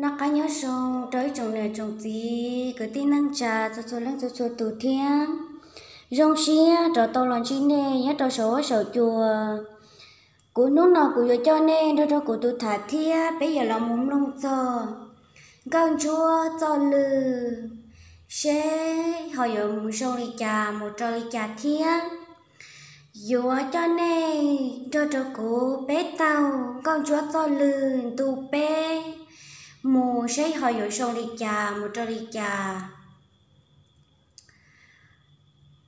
Noj qab nyob zoo rau ib tsoom niam tsoom txiv kwv tij neej tsa txhua txhua leej txhua txhua tus thiab. Zoo siab rov tau los ntsib nej nyob rau saum huab saum cua. Kuv hnub no kuv yuav coj nej nrog rau kuv tus tham thiab peb yuav los mus mloog txog Nkauj Ntsuab txoj lw, seb ho yuav mus zoo li cas mus rau li cas thiab. Yuav coj nej nrog rau kuv peb taug Nkauj Ntsuab txoj lw ntu peb mus seb ho yuav zoo li cas mus rau li cas.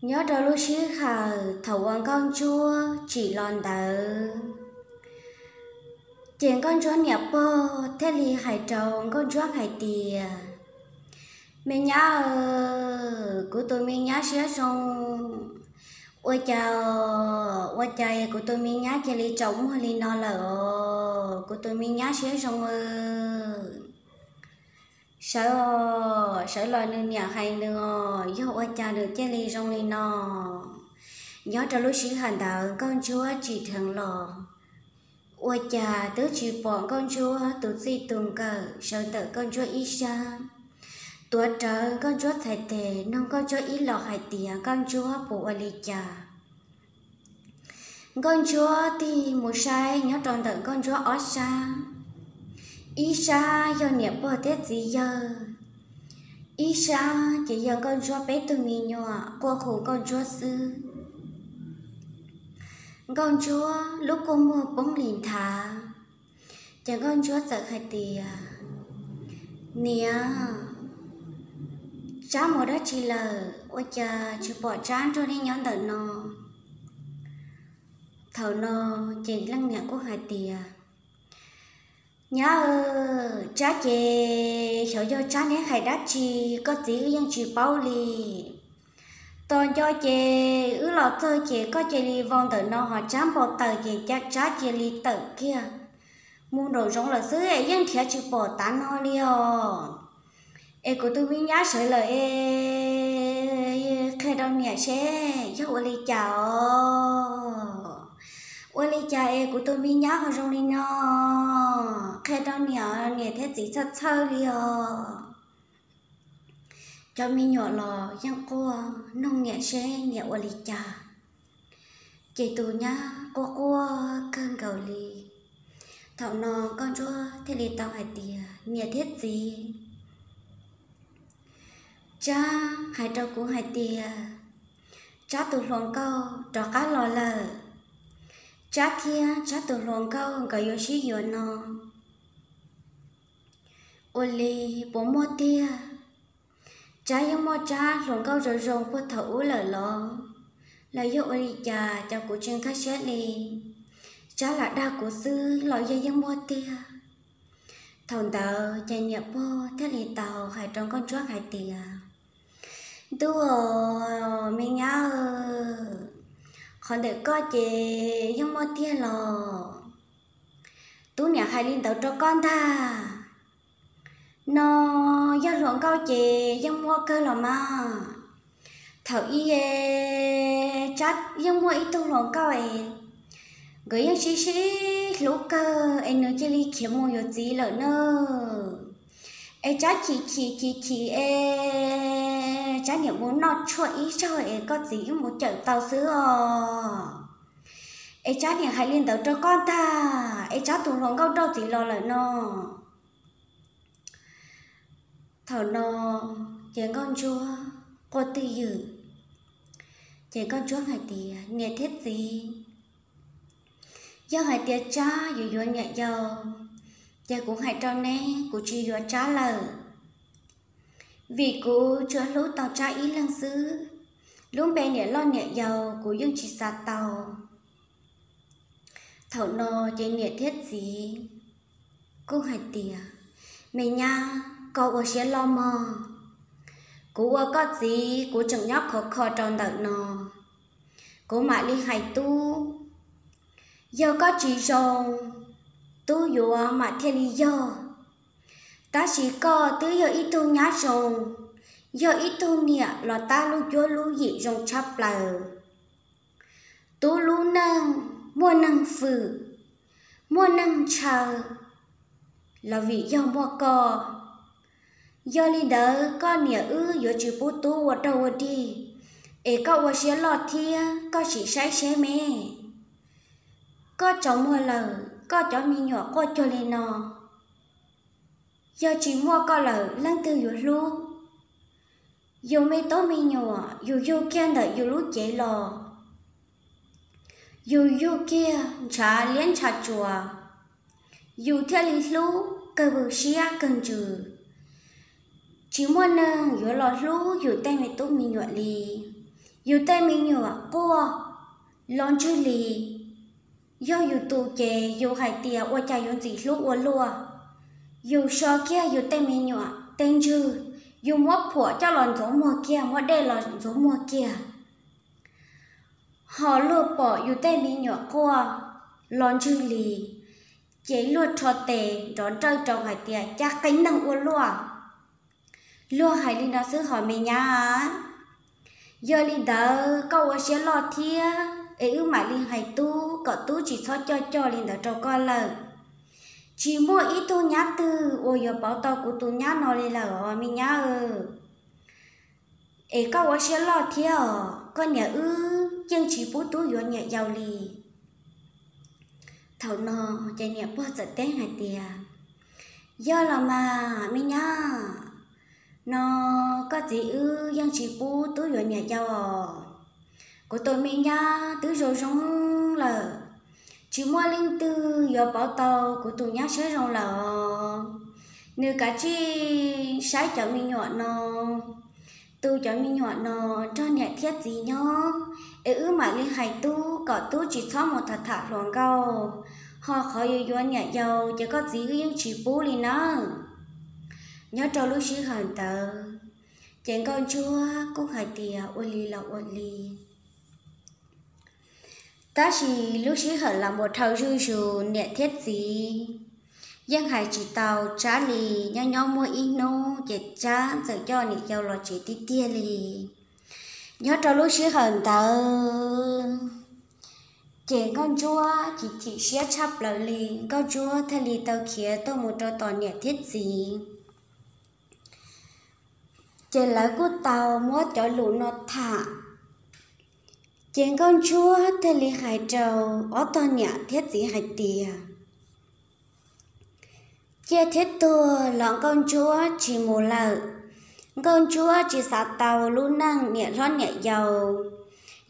Nyob rau lub sij hawm thaum uas Nkauj Ntsuab tsim los ntawd, ces Nkauj Ntsuab niam pog thiaj li hais rau Nkauj Ntsuab hais tias, me nyab, kuv tus me nyab siab zoo, ua cas, ua cas kuv tus me nyab cia li tsaus muag li no lawm os, kuv tus me nyab siab zoo. Sawv, sawv los nws niam hais nws os, yog ua cas nws cia li zoo li no. Nyob rau lub sij hawm ntawd Nkauj Ntsuab tsim dheev los, ua cas twb tsis pom Nkauj Ntsuab tus txij tus nkawm sawv ntawm Nkauj Ntsuab ib sab, tuav rawv Nkauj Ntsuab txhais tes nug Nkauj Ntsuab ib los hais tias Nkauj Ntsuab puas ua li cas. Nkauj Ntsuab tig mus saib nyob rau ntawm Nkauj Ntsuab ob sab, ib sab yog niam pog thiab txiv yawg, ib sab ces yog Nkauj Ntsuab peb tug me nyuam quaj hu Nkauj Ntsuab xwb. Nkauj Ntsuab lub kua muag poob li nthav, ces Nkauj Ntsuab txawm hais tias, niam, Tsab mus dab tsi lawm ua cas tsis pom Tsab nrog nej nyob ntawm no? Thaum no ces leej niam kuj hais tias, nyab, Tsab ces xyov yog Tsab neb hais dab tsi, koj txiv wb yeej tsis paub li. Tos nco ces wb los txog ces koj cia li vau ntawm no ho Tsab npau taws ces Tsab cia li tawm kiag mus nraum zoov lawm xwb es yeej nrhiav tsis pom tav no li os. Es kuv tus me nyab sawv lawm es qhia rau niam seb yog ua li cas os. Ua li cas es kuv tus me nyab ho zoo li no? Qhia rau niam, niam thiab txiv txhawj txhawj li os. Cov me nyuam los yeej quaj nug niam seb niam ua li cas, ces tus nyab quaj quaj kawg nkaus li. Thaum no Nkauj Ntsuab thiaj li tau hais tias, niam thiab txiv, Tsab hais rau kuv hais tias Tsab tus hluas nkauj rov qab los lawm. Tsab thiab Tsab tus hluas nkauj nkawd yuav sib yuav no. Ua li puas muaj tiag? Tsab yeej muaj Tsab hluas nkauj zoo zoo puag thaum ub lawm los? Los yog ua li cas cov kuv tsis nkag siab li? Tsab lam dag kuv xwb los yog yeej muaj tiag? Thaum ntawd ces niam pog thiaj li tau hais rau Nkauj Ntsuab hais tias, ntuj os, me nyab, qhov ntawm koj ces yeej muaj tiag los? Tub niam hais li ntawd rau koj ntag. No yog hluas nkauj ces yeej muaj kawg los mas. Thaum ub Tsab yeej muaj ib tug hluas nkauj es nkawd yeej sib sib hlub kawg es nws cia li khiav mus yuav txiv lawm na. Es Tsab chim chim chim chim es Tsab niam mus noj tshuaj ib zaug es koj txiv wb mus cawm tau xwb os. Es Tsab niam hais li ntawd rau koj ntag es Tsab tus hluas nkauj nrauj txiv los lawm no. Thaum no ces Nkauj Ntsuab quaj twj ywm, ces Nkauj Ntsuab hais tias, niam thiab txiv, yog hais tias Tsab yuav yuav niam yau, ces kuv hais rau neb kuv tsis yuav Tsab lawm, vim kuv tsuas hlub tau Tsab ib leeg xwb, lub npe niam loj niam yau kuv yeej tsis xav tau. Thaum no ces niam thiab txiv kuj hais tias, me nyab, koj ua siab loj mog, kuv ua koj txiv kuv tseem nyob khov kho rau ntawm no, kuv mam li hais tub, yog koj tsis zoo, tub yuav mam thiaj li yog. Tab sis koj twb yog ib tug nyab zoo, yog ib tug niam los tab lub cuab lub yim zoo tshaj plaws. Tub lub neej muaj neeg fwm, muaj neeg ntshaw, los vim yog muaj koj. Yog li ntawd koj niam wb yuav tsis pub tub ua dog ua dig, es koj ua siab loj thiab koj sim saib seb me, koj tsaus muag lawm koj cov me nyuam quaj cuag li no, yog tsis muaj koj lawm leej twg yuav hlub? Yus me tub me nyuam yus yug kiag ntawm yus lub cev los, yus yug kiag ntshav liab ntshav tsuas, yus thiaj li hlub kawg vwm siab kawg ntsws. Tsis muaj neeg yuav los hlub yus tej me tub me nyuam li. Yus tej me nyuam quaj los ntswg li, yog yus tus ces yus hais tias ua cas yuav ntxim hlub ua luaj. Yus so kiag yus tej me nyuam tej ntswg, yus muab phuam coj los ntxuav muag kiag, muab dej los ntxuav muag kiag. Ho luag pom yus tej me nyuam quaj los ntswg li, ces luag rho tes nrov nrawj rau hais tias cas qee neeg ua luaj. Luag hais li no xwb hos me nyab. Yog li ntawd koj ua siab loj thiab es wb mam li hais tub kom tub tsis txhob coj coj li ntawd rau koj lawm. Tsis muaj ib tug nyab twg uas yuav pauv tau kuv tus nyab no li lawm os me nyab. Es koj ua siab loj thiab os, koj niam wb yeej tsis pub tub yuav niam yau li. Thaum no ces niam pog txawm teb hais tias, yog los mas me nyab, no koj txiv wb yeej tsis pub tub yuav niam yau os. Kuv tus me nyab twb zoo zoo lawm, tsis muaj leej twg yuav pauv tau kuv tus nyab siab zoo lawm os. Nws kav tsij saib cov me nyuam no, tu cov me nyuam no nrog niam thiab txiv nyob, es wb mam li hais tub kom tub tsis txhob mus tham tham hluas nkauj. Ho qhov yuav yuav niam yau ces koj txiv wb yeej tsis pub li nawb. Nyob rau lub sij hawm ntawd, ces Nkauj Ntsuab kuj hais tias ua li los ua li. Tab sis lub sij hawm los mus dhau zuj zus niam thiab txiv yeej hais tsis tau Tsab li. Nyob nyob muaj ib hnub ces Tsab txawm coj niam yau los tsev tiag tiag li. Nyob rau lub sij hawm ntawd ces Nkauj Ntsuab chim chim siab tshaj plaws li, Nkauj Ntsuab thiaj li tau khiav tuaj mus rau tom niam thiab txiv. Ces lawv kuj tau muab cov lus no tham. Ces Nkauj Ntsuab thiaj li hais rau ob tog niam thiab txiv hais tias, ciaj thiab tuag los Nkauj Ntsuab tsis mus lawm. Nkauj Ntsuab tsis xav tau lub neej niam hlob niam yau.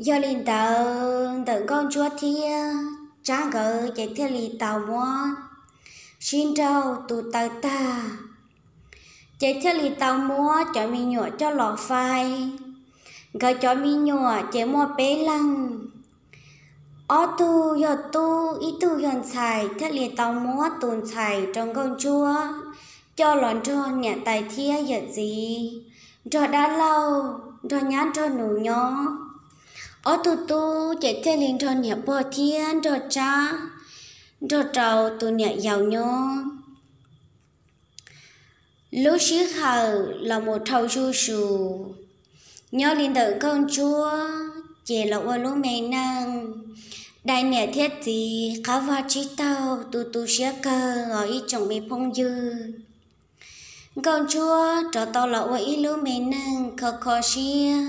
Yog li ntawd ntawm Nkauj Ntsuab thiab Tsab nkawd ces thiaj li tau muab sib nrauj tu taw tag, ces thiaj li tau muab cov me nyuam coj los faib. Nkawd cov me nyuam ces muaj peb leeg, ob tug yog tub ib tug yog ntxhais, thiaj li tau muab tus ntxhais rau Nkauj Ntsuab coj los nrog niam tais thiab yawm txiv, nrog dab laug, nrog nyab nrog nus nyob. Ob tug tub ces thiaj li nrog niam pog thiab nrog Tsab, nrog rau tus niam yau nyob. Lub sij hawm los mus dhau zuj zus, nyob li ntawm Nkauj Ntsuab ces los ua lub me neej dai niam thiab txiv qab vaj tsib taug tu tu siab kawg os ib tsoom me phooj ywg. Nkauj Ntsuab rov tau los ua ib lub me neej kho kho siab.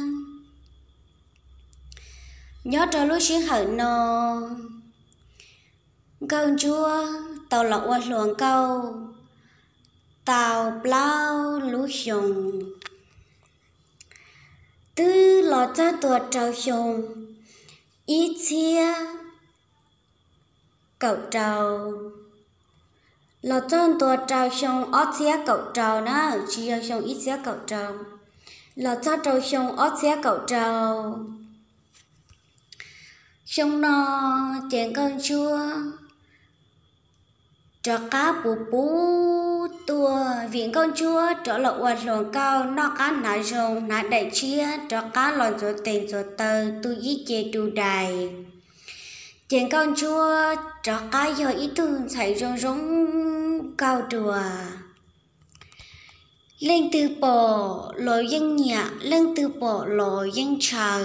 Nyob rau lub sij hawm no, Nkauj Ntsuab tau los ua hluas nkauj tau plaub lub xyoo, twb los txog ntua rau xyoo ib txhiab kaum rau, los txog ntua rau xyoo ob txhiab kaum rau na, tsis yog xyoo ib txhiab kaum rau, los txog rau xyoo ob txhiab kaum rau. Xyoo no ces Nkauj Ntsuab rov qab puv puv tuaj vim Nkauj Ntsuab rov los ua hluas nkauj noj qab hnav zoo hnav daim tshiab rov qab los ntxuav tes ntxuav taw tu ib ce tu dais. Ces Nkauj Ntsuab rov qab yog ib tug ntxhais zoo zoo nkauj dua. Leej twg pom los yeej nyiam, leej twg pom los yeej ntshaw.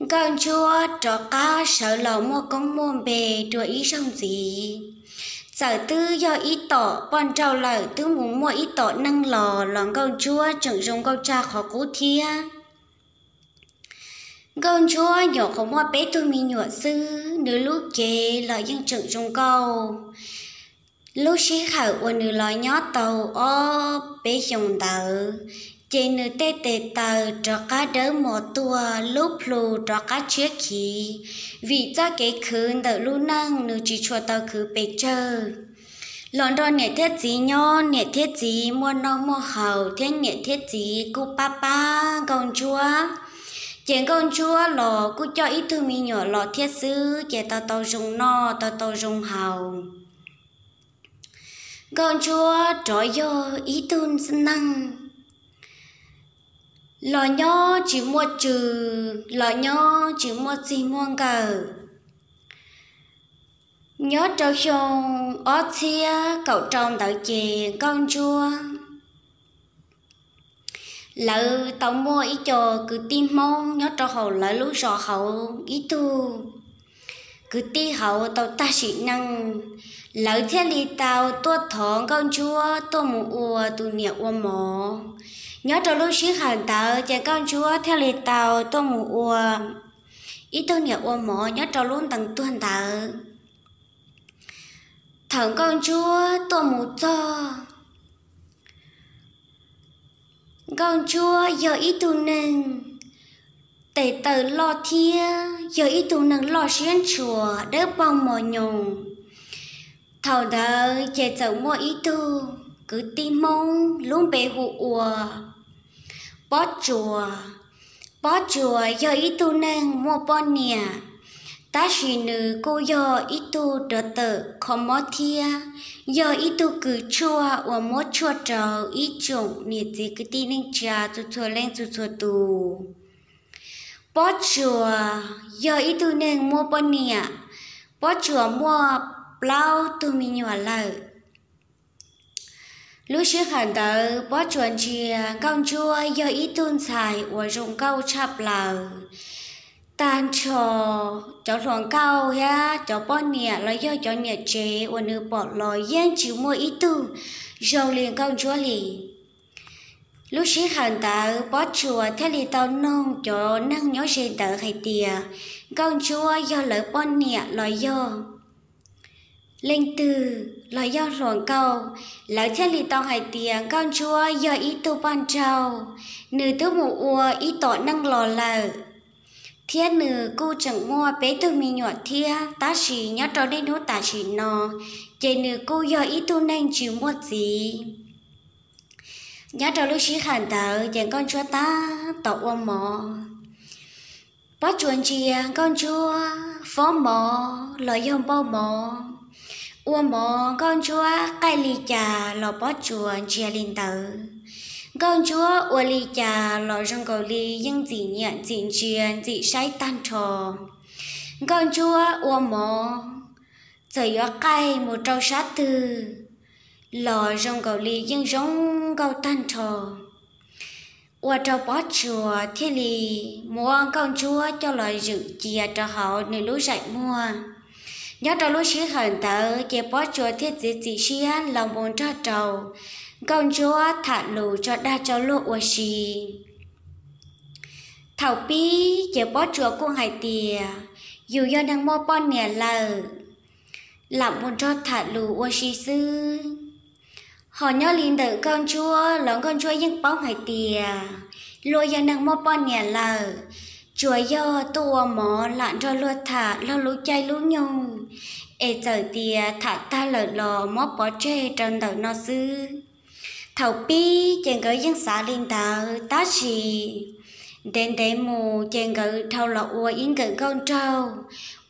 Nkauj Ntsuab rov qab sawv los muaj koob muaj npe dua ib zaug ntxiv. Txawm twb yog ib tom poj nrauj lawm, twb mus muaj ib tom neej los, los Nkauj Ntsuab tseem zoo nkauj tshaj qhov qub thiab. Nkauj Ntsuab nyuam qhuav muaj peb tug me nyuam xwb, nws lub cev los yeej tseem zoo nkauj. Lub sij hawm uas nws los nyob tau ob peb xyoos ntawd, ces nws tej tes taw rov qab dawb mos tuag, lub plhu rov qab tshiab khiv, vim txoj kev khwv ntawm lub neej nws tsis tshua tau khwv pes tsawg. Los nrog niam thiab txiv nyob, niam thiab txiv muaj noj muaj haus thiab niam thiab txiv kuj pab pab Nkauj Ntsuab. Ces Nkauj Ntsuab los kuj coj ib tug me nyuam los thiab xwb, ces tau tau zoo noj, tau tau zoo haus. Nkauj Ntsuab rov yog ib tug neeg los nyob tsis muaj tswv, los nyob tsis muaj txij muaj nkawm. Nyob rau xyoo ob txhiab kaum rau ntawd ces Nkauj Ntsuab lawv tau muaj ib co kwv tij Hmoob nyob rau hauv lawv lub zos hauv ib tug kwv tij hauv tau tag sim neej, lawv thiaj li tau tuaj thov Nkauj Ntsuab tuaj mus ua tus niam ua mov. Nyob rau lub sij hawm ntawd ces Nkauj Ntsuab thiaj li tau tuaj mus ua ib tug niam ua mov nyob rau lub ntees tuag ntawd. Thaum Nkauj Ntsuab tuaj mus txog, Nkauj Ntsuab yog ib tug neeg tes taw loj thiab yog ib tug neeg loj siab ntshua dawb paug mos nyoos. Thaum ntawd ces txawm muaj ib tug kwv tij Hmoob lub npe hu ua Pob Tsuas. Pob Tsuas yog ib tug neeg muaj poj niam, tab sis nws kuj yog ib tug dov tawm kho mob thiab yog ib tug kws tshuaj uas muab tshuaj rau ib tsoom niam txiv kwv tij neej tsa txhua txhua leej txhua txhua tus. Pob Tsuas yog ib tug neeg muaj poj niam, Pob Tsuas muaj plaub tug me nyuam lawm. Lub sij hawm ntawd Pob Tsuas ntsia Nkauj Ntsuab yog ib tug ntxhais uas zoo nkauj tshaj plaws. Tag nrho cov hluas nkauj thiab cov poj niam los yog cov niam tsev uas nws pom los yeej tsis muaj ib tug zoo li Nkauj Ntsuab li. Lub sij hawm ntawd Pob Tsuas thiaj li tau noog cov neeg nyob ze ntawd hais tias Nkauj Ntsuab yog lawv poj niam los yog leej twg los yog hluas nkauj. Lawv thiaj li tau hais tias Nkauj Ntsuab yog ib tug poj nrauj, nws twb mus ua ib tom neej los lawm, thiab nws kuj tseem muaj peb tug me nyuam thiab, tab sis nyob rau niaj hnub tam sim no ces nws kuj yog ib tug neeg tsis muaj txiv. Nyob rau lub sij hawm ntawd ces Nkauj Ntsuab tab tom ua mov. Pob Tsuas ntsia Nkauj Ntsuab fob mov los yog npauj mov, ua mov Nkauj Ntsuab qaij li cas los Pob Tsuas ntsia li ntawd. Nkauj Ntsuab ua li cas los zoo nkaus li yeej ntxim nyiam ntxim ntsia ntxim saib tag nrho. Nkauj Ntsuab ua mov, txawm yuav qaij mus rau sab twg los zoo nkaus li yeej zoo nkauj tag nrho. Ua rau Pob Tsuas thiaj li muab Nkauj Ntsuab coj los zwm cia rau hauv nws lub zaim muag. Nyob rau lub sij hawm ntawd ces Pob Tsuas thiaj txiav txim siab los mus nrog rau Nkauj Ntsuab tham lus tso dag tso luag ua si. Thaum pib ces Pob Tsuas kuj hais tias yus yog neeg muaj poj niam lawm, lam mus nrog tham lus ua si xwb. Ho nyob li ntawm Nkauj Ntsuab los Nkauj Ntsuab yeej paub hais tias luag yog neeg muaj poj niam lawm, tsuas yog tuaj ua mov lam nrog luag tham luag lub caij lub nyoog, es txawm tias tham tag lawm los muab pov tseg rau ntawm no xwb. Thaum pib ces nkawd yeej xav li ntawd, tab sis ntev ntev mus ces nkawd dhau los ua ib nkawm nkauj nraug,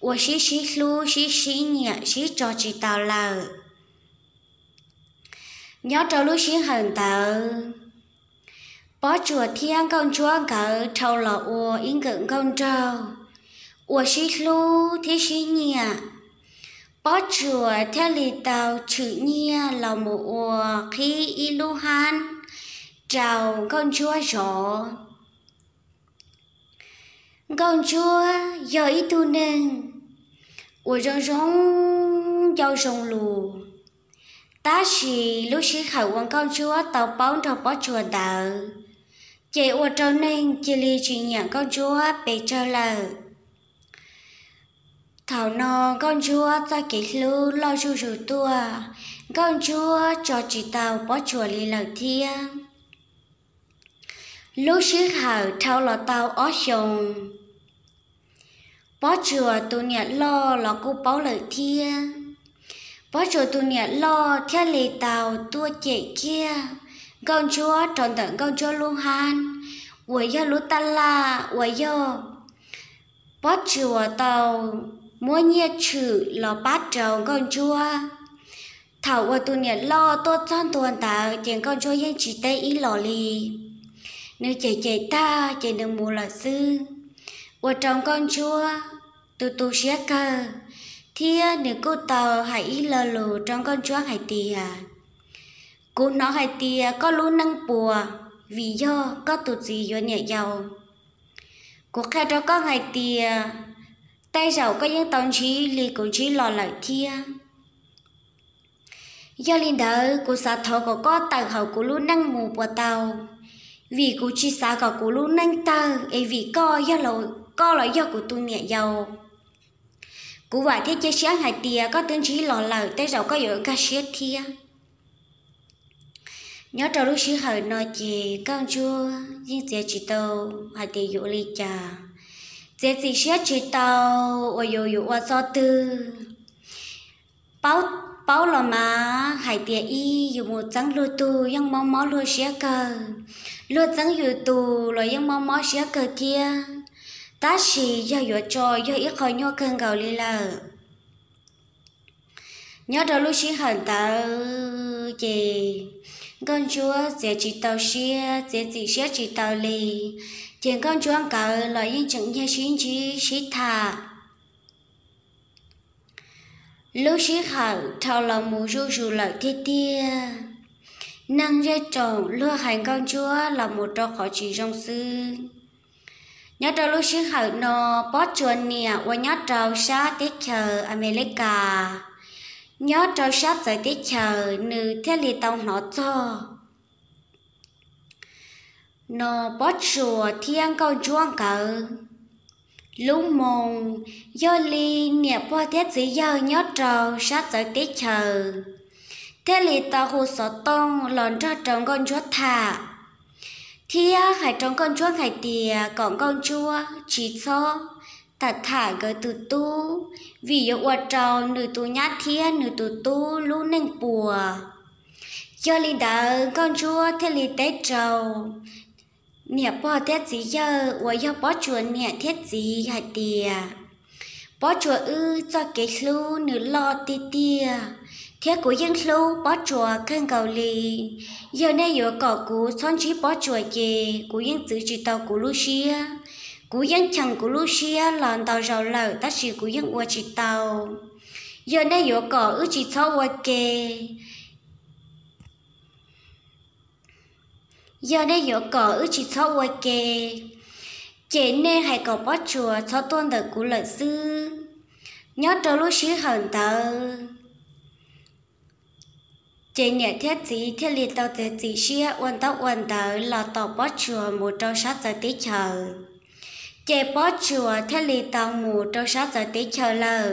ua sib sib hlub sib sib nyiam sib tso tsis taus lawm. Nyob rau lub sij hawm ntawd, Pob Tsuas thiab Nkauj Ntsuab nkawd dhau los ua ib nkawm nkauj nraug, ua sib hlub thiab sib nyiam. Pob Tsuas thiaj li tau tshwm nyiaj los mus ua qhib ib lub hab rau Nkauj Ntsuab zov. Nkauj Ntsuab yog ib tug neeg uas zoo zoo ncauj zoo lus, Tab sis lub sij hawm uas Nkauj Ntsuab tau paub nrog Pob Tsuas ntawd, ces ua rau neeg cia li tsis nyiam Nkauj Ntsuab pes tsawg lawm. Thaum no Nkauj Ntsuab txoj kev hlub loj zuj zus tuaj, Nkauj Ntsuab tso tsis tau Pob Tsuas li lawm thiab. Lub sij hawm dhau los tau ob xyoos, Pob Tsuas tus niam loj los kuj paub lawm thiab. Pob Tsuas tus niam loj thiaj li tau tuaj cem kiag Nkauj Ntsuab rau ntawm Nkauj Ntsuab lub hab uas yog lub taj laj uas yog Pob Tsuas tau muab nyiaj tshwm los pab rau Nkauj Ntsuab. Thaum uas tus niam loj tuaj txog ntua ntawd ces Nkauj Ntsuab yeej tsis teb ib los li. Nws cem cem tag ces nws mus lawm xwb, ua rau Nkauj Ntsuab tu tu siab kawg, thiab nws kuj tau hais ib lo lus rau Nkauj Ntsuab hais tias, kuv hnov hais tias koj lub neej puas vim yog koj tus txiv yuav niam yau. Kuv qhia rau koj hais tias tej zaum koj yeej tau ntsib li kuv ntsib los lawm thiab. Yog li ntawd kuv xav thov kom koj tawm hauv kuv lub neej mus puas tau, vim kuv tsis xav kom kuv lub neej tawg es vim koj yog, koj los yog kuv tus niam yau. Kuv vam thiab cia siab hais tias koj twb ntsib los lawm tej zaum koj yuav nkag siab thiab. Nyob rau lub sij hawm no ces Nkauj Ntsuab yeej txiav tsis tau hais tias yuav ua li cas, txiav txim siab tsis tau uas yus yuav ua txoj twg. Paub los mas hais tias ib yus mus txeeb luag tug yeej mob mob luag siab kawg, luag txeeb yus tus los yeej mob mob siab kawg thiab, tab sis yog yuav tso yog ib qho nyuaj kawg nkaus li lawm. Nyob rau lub sij hawm ntawd ces Nkauj Ntsuab txiav tsis tau siab, txiav txim siab tsis tau li, ces Nkauj Ntsuab nkawd los yeej tseem nyiag sib ntsib sib tham. Lub sij hawm dhau los mus zuj zus lawm tiag tiag, neeg zej tsoom luag hais Nkauj Ntsuab los mus rau qhov tsis zoo xwb. Nyob rau lub sij hawm no, Pob Tsuas niam uas nyob rau sab teb chaws Amelikas, nyob rau sab txawv teb chaws, nws thiaj li tau hnov txog no Pob Tsuas thiab Nkauj Ntsuab nkawd lub moo. Yog li niam pog thiab txiv yawg nyob rau sab txawv teb chaws thiaj li tau hu xov tooj los nrog rau Nkauj Ntsuab tham, thiab hais rau Nkauj Ntsuab hais tias kom Nkauj Ntsuab tsis txhob tham tham nkawd tus tub, vim yuav ua rau nws tus nyab thiab nws tus tub lub neej puas. Yog li ntawd Nkauj Ntsuab thiaj li teb rau niam pog thiab txiv yawg uas yog Pob Tsuas niam thiab txiv hais tias, Pob Tsuas wb txoj kev hlub nws loj tiag tiag, thiab kuv yeej hlub Pob Tsuas kawg nkaus li. Yog nej yuav kom kuv txhob ntsib Pob Tsuas ces kuv yeej txwv tsis tau kuv lub siab. Kuv yeej cheem kuv lub siab los ntau zaus lawm tab sis kuv yeej ua tsis tau. Yog nej yuav kom wb tsis txhob ua ke, yog nej yuav kom wb tsis txhob ua ke, ces nej hais kom Pob Tsuas txhob tuaj ntawm kuv lawm xwb. Nyob rau lub sij hawm ntawd, ces niam thiab txiv thiaj li tau txiav txim siab ua ntaub ua ntawv los tom Pob Tsuas mus rau sab txawv teb chaws. Ces Pob Tsuas thiaj li tau mus rau sab txawv teb chaws lawm.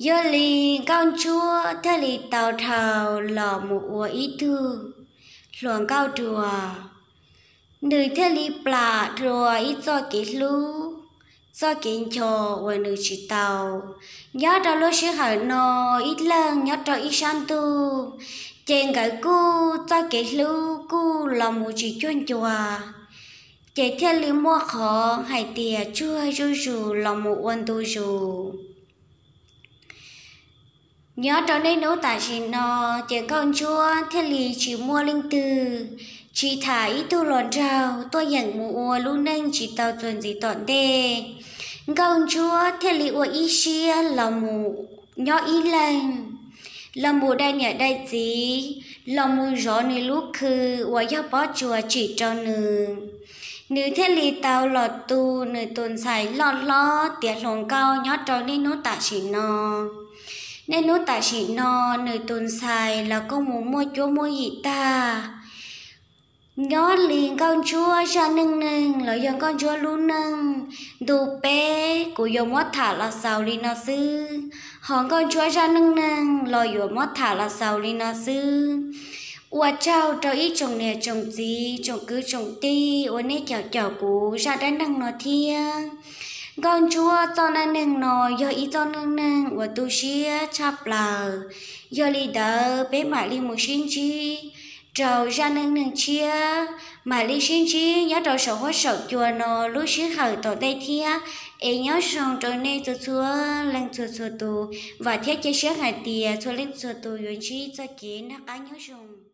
Yog li Nkauj Ntsuab thiaj li tau dhau los mus ua ib tug hluas nkauj dua. Nws thiaj li plam dua ib txoj kev hlub, txoj kev nco uas nws tsis tau. Nyob rau lub sij hawm no, ib leeg nyob rau ib sab ntuj, ces nkawd kuj txoj kev hlub kuj los mus tsis cuag ncua, ces thiaj li muaj qhov hais tias tsuag zuj zus los mus ua ntu zus. Nyob rau niaj hnub tam sim no, ces Nkauj Ntsuab thiaj li tsis muaj leej twg, tsis tham ib tug hluas nraug tuaj yeem mus ua lub neej tsis tau txuas ntxiv tom ntej. Nkauj Ntsuab thiaj li ua ib siab los mus nyob ib leeg, los mus dai niam dai txiv, los mus zov nws lub khw uas yog Pob Tsuas tsim rau nws. Nws thiaj li tau los tu nws tus ntxhais loj hlob tiav hluas nkauj nyob rau niaj hnub tam sim no. Niaj hnub tam sim no nws tus ntxhais los kuj mus muaj cuab muaj yim tag. Nyob li nkauj ntsuab zaj neej neeg los yog nkauj ntsuab lub neej, ntu peb kuv yuav muab tham los xaus li no xwb, ho nkauj ntsuab zaj neej neeg los yuav muab tham los xaus li no xwb. Ua tsaug rau ib tsoom niam tsoom txiv tsoom kwv tsoom tij uas nej caum caum kuv zaj dab neeg no thiab. Nkauj ntsuab txoj neej neeg no yog ib txoj neej neeg uas tu siab tshaj plaws. Yog li ntawd peb mam li mus sib ntsib rau zaj neej neeg tshiab, mam li sib ntsib nyob rau saum huab saum cua no lub sij hawm tom ntej thiab. Es nyob zoo rau nej txhua txhua leej txhua txhua tus, vam thiab cia siab hais tias txhua leej txhua tus yuav ntsib txoj kev noj qab nyob zoo.